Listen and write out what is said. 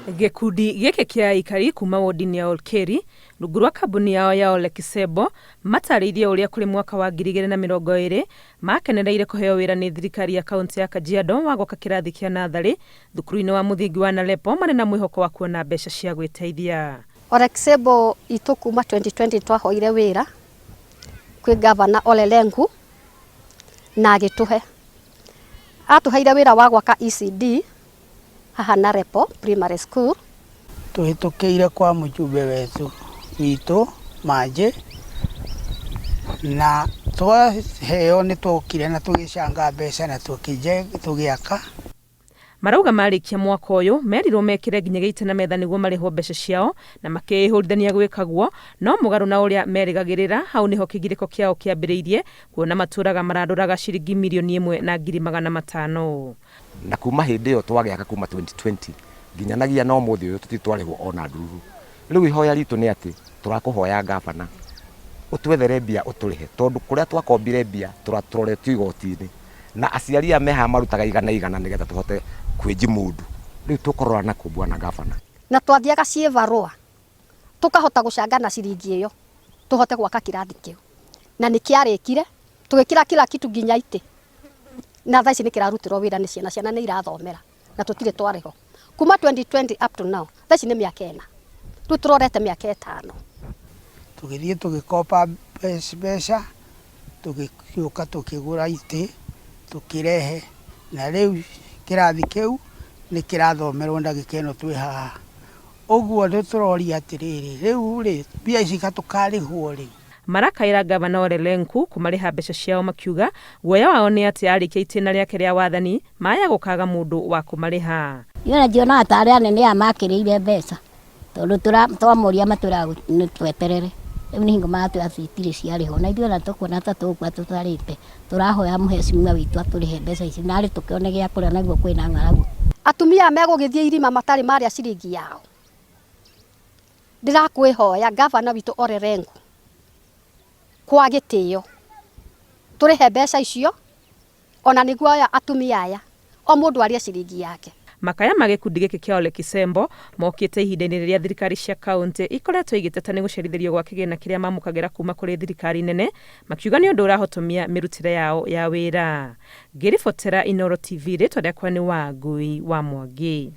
Gĩkundi gĩkĩ kĩa aikari kuma wodi-inĩ ya Olkeri rungu rwa kambuni yao ya Olekisebo matarĩirie ũrĩa kũrĩ mwaka wa 2020 makenereire kũheo wĩra nĩ thirikari ya kaunti ya Kajiado wa gwaka kĩrathi kĩa natharĩ thukuru-inĩ wa mũthingi wa Nalepo marĩ na mwĩhoko wa kuona mbeca cia gwĩteithia. Olekisebo itũ kuma 2020 twahoire wĩra kwĩ gavana Ole Lenku na agĩtũhe. Atũheire wĩra wa gwaka ECD haha Narepo Primary School. Tũhĩtũkĩire kwa mũjumbe wetu witũ Manjĩ na twaheo nĩ twokire na tũgĩcanga mbeca na tũgĩaka. Marauga marĩkia mwaka ũyũ merirwo mekĩre nginya gĩitĩ na metha nĩguo marĩhwo mbeca ciao na makĩĩhũrithania gwĩka guo, no mũgarũ na ũrĩa merĩgagĩrĩra hau nĩho kĩgirĩko kĩao kĩambĩrĩirie kuona matũraga marandũraga ciringi mirioni ĩmwe na ngiri magana matano. Na kuma hĩndĩ ĩyo twagĩaka kuma 2020 nginyanagia na ũmũthĩ ũyũ tũtirĩ twarĩhwo ona ndururu. Rĩu ihoya ritũ nĩ atĩ tũrakũhoya ngabana ũtwethere mbia ũtũrĩhe tondũ kũrĩa twakombire mbia tũroretio igoti-inĩ na aciari aya me haha marutaga igana igana nĩgetha tũhote kwĩjimudu. Rĩu tũkũrora nakũ bwana ngabana? Na twathiaga ciĩbarũa tũkahota gũcanga na ciringi ĩyo tũhote gwaka kĩrathi kĩu, na nĩ kĩarĩkire tũgĩkĩra kila kitu nginya itĩ, na thaa ici nĩ kĩrarutĩrwo wĩra nĩ ciana, ciana nĩ irathomera na tũtirĩ twarĩhwo kuma 2020 up to now. Thaa ici nĩ mĩaka 4, rĩu tũrorete mĩaka 5. Tũgĩthiĩ tũgĩkoba mbeca, tũgĩũka tũkĩgũra itĩ tũkĩrehe, na rĩu kĩrathi kĩu nĩ kĩrathomerwo ndagĩka ĩno twĩ haha. Ũguo nĩ tũroria atĩrĩrĩ, rĩu rĩ mbia ici tũkarĩhwo rĩ? Marakaĩra gavana Ole Lenku kũmarĩha mbeca ciao makiuga guoya wao nĩ atĩ arĩkia itĩna rĩake rĩa wathani maya gũkaga mũndũ wa kũmarĩha. Niĩ njionaga ta arĩa anene aya makĩrĩire mbeca tondũ twamoria matwĩraga nĩ tweterere, rĩu nĩ hingo maratwĩra atĩ itirĩ ciarĩhwo, na ithuĩ ona tũkuona ta tũgũkua tũtarĩte. Tũrahoya mũhecimiwa witũ atũrĩhe mbeca ici narĩ tũkĩone gĩa kũrĩa naguo kwĩna ng'aragu. Atumia megũgĩthiĩ irima matarĩ marĩa ciringi yao. Ndĩrakwĩhoya gavana witũ Ole Lenku kwa gĩtĩo tũrĩhe mbeca icio ona nĩguo aya atumia aya o mũndũ arĩe ciringi yake. Makaya ma gĩkundi gĩkĩ kĩa Ole Kisembo mokĩte ihinda-inĩ rĩrĩa thirikari cia kaunti ikoretwo igĩteta nĩ gũcerithĩrio gwa kĩgĩna kĩrĩa mamũkagĩra kuma kũrĩ thirikari nene, makiuga nĩ ũndũ ũrahotomia mĩrutĩre yao ya wĩra. Ngĩribotera Inooro TV, rĩtwa rĩakwa nĩ Wangui wa Mwangi.